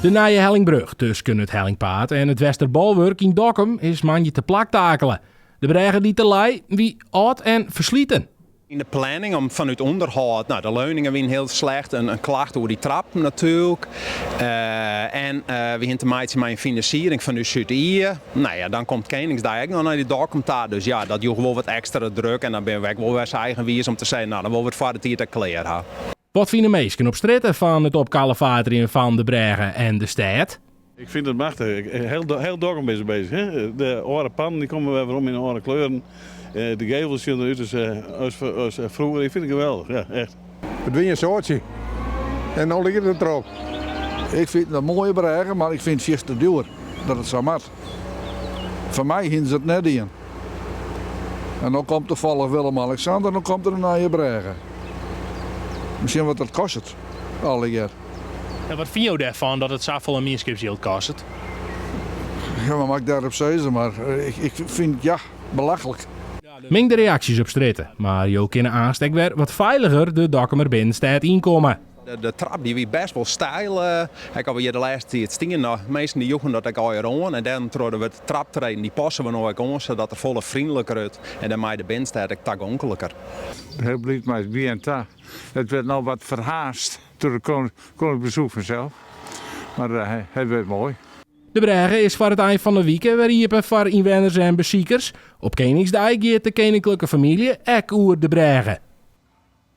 De nije Hellingbrug tusken it Hellingpaad en it Westerbolwurk yn Dokkum is moandei te plak takele. De brêge dy't der lei wie âld en fersliten. Yn de planning om fanút ûnderhâld, no de leuningen wiene hiel slecht, in klacht oer dy trap natuerlik. En we hiene te meitsjen mei in finansiering fan ús Súd Ie. No ja, dan komt Keningsdei ek noch nei dy Dokkum ta, dus ja, dat joech wol wat ekstra druk en dan binne we ek wol wer sa eigenwiis om te sizzen, no dan wolle we it foar de tiid ek klear ha. Wat fine minsken op strjitte fan it opkalefaterjen fan de brêge en de stêd? Ik fyn it machtich. Hiel Dokkum is beuzich. Hè? De âlde pannen dy komme wer werom yn de âlde kleuren. De gevels sjogge derút as, as froeger. Ik fyn it geweldich, ja, echt. It wie in soadsje en no liket it derop. Ik fyn it in moaie brêge, mar ik fyn it fierste djoer dat it sa moat. Foar my hiene se it net dien. En no komt tafallich Willem-Alexander, no komt der in nije brêge. Miskien wat dat kostet allegear. En wat fine jo dêrfan dat it safolle mienskipsjild kostet? Ja, wat moat ik dêrop sizze, mar ik fyn it, ja, belachlik. Mingde reaksjes op strjitte, mar jo kinne aanst ek wer wat feiliger de Dokkumer binnenstêd ynkomme. De trap dy wie bêst wol steil. Ek al we hjir de lêste tiid stien, no, minsken dy joegen dat ek allegear oan. En dêrom troch de traptreden dy passe we no ek oan, sadat er folle frynliker wurdt en dêrmei de binnenstêd ek tagonkliker. Hiel bliid mei it begjin ta. It wurdt no wat ferhaast troch it koninklik besoek fansels, mar it wurdt moai. De brêge is foar it ein fan de wike wer iepen foar ynwenners en besikers. Op Keningsdei giet de keninklike famylje ek oer de brêge.